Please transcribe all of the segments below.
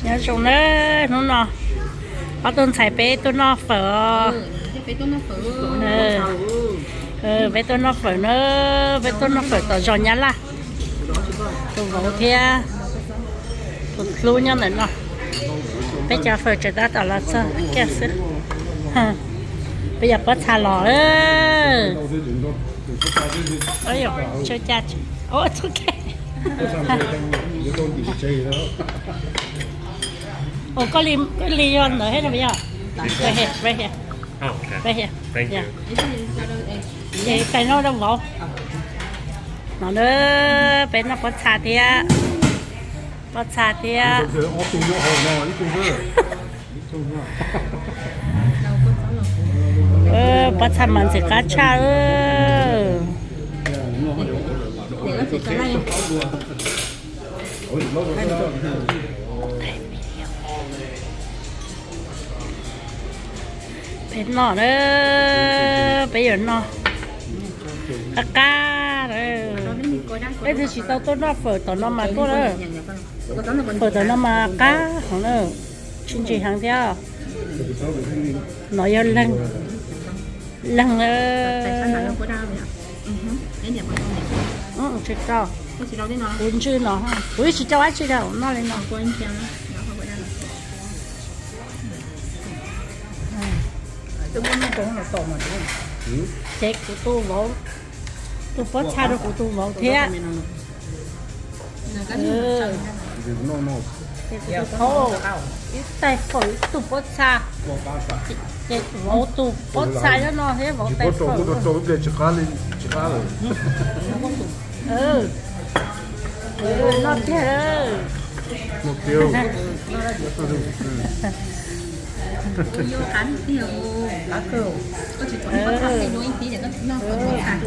Nyob zoo na, hnub no ob tug ntxhais peb tuaj noj fawm. Peb tuaj noj fawm na, peb tuaj noj fawm tom zos Nyab Laj. Tus vauv thiab tus hlub nyob ntawm no. Peb cov fawm tseem tab tom los txog kiag xwb. Peb yog pob txha los. Ua koj li yog ntawd thiab no yog. Right here, right here. Right here. Yeah. Tais no rau vauv. No na, peb noj pob txha thiab. Pob txha thiab. Pob txha mas ntxim qab tshaj. Peb noj na, peb yuav noj qab qab. Leej twg tsis tau tuaj noj fawm tom no mas tuaj na. Fawm tom no mas qab heev na, tsis ntsim heev thiab. No yog leeg, leeg. Tsis tau, kuv ntswg no, kuv twb tsis tau dab tsi li, noj li no. Ces kuv tu vauv, tu pob txha rau kuv tus vauv thiab. Ib tais fawm, ib tug pob txha, ces vauv tus pob txha nyob no thiab vauv tais fawm. Noj tiag. Tus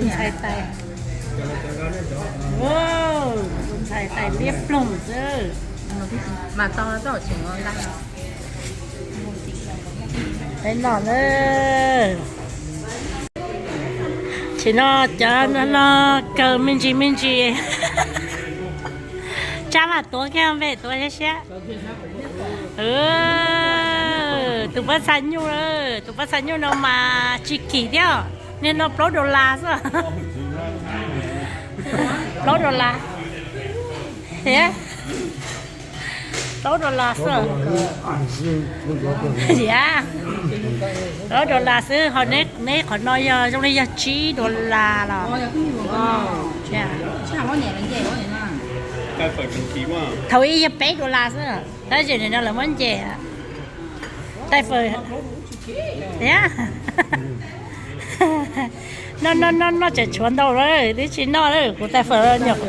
ntxhais tais, tus ntxhais tais liab ploog xwb. Peb noj na. Tsis no cov no no kaw me ntsis me ntsis. Tsab mas tuav kiag npe tuav siab siab. Tus pob txha nyuj, tus pob txha nyuj no mas tsis kim thiab, niag no plaub dollar xwb. Plaub dollar thiab. Plaub dollar xwb. Yam, plaub dollar xwb ho neb qhov no yog zoo li yog tsib dollar los. Thaum ub yog peb dollar xwb, tab sis nim no lawv muab nce. Tais fawm, noj noj noj noj tseem tshuav ntau lawm, twb tsis noj lawm, kuv tais fawm nyuam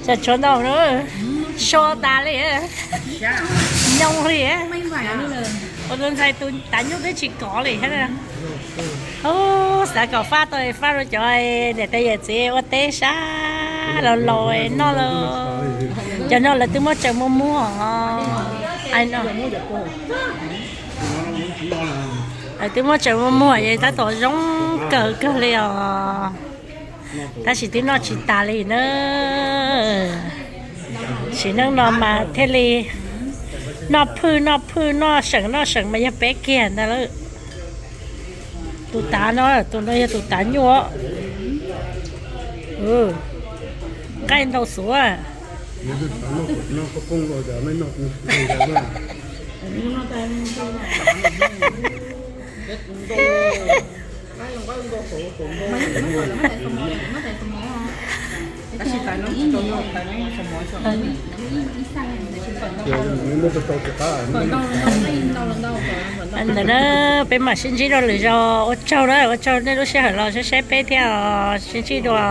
tseem tshuav ntau lawm, so tas li, nyoo li. Ua tus ntxhais tus tav nyuj twb tsis kov li thiab. Ub, xav kom faj tau faj rau cov niam tais yawm txiv ua teb sab laus laus noj los. Cov no lawv twb muab tsaws muag muag. Lawv twb muab tsaws muag muag es tab tom zoo kawg kawg li os. Tab sis twb noj tsis tas li na. Sim neej no mas thiaj li noj phwj noj phwj noj seem noj seem mas yog peb kiag ntag lawm. Tus tav no, tus no yog tus tav nyuj. Nqaij ntau xuav. Ntawm na, peb mam sib ntsib dua lwm zaus, ua tsaug na, ua tsaug nej lub sij hawm los saib saib peb thiab os, sib ntsib dua.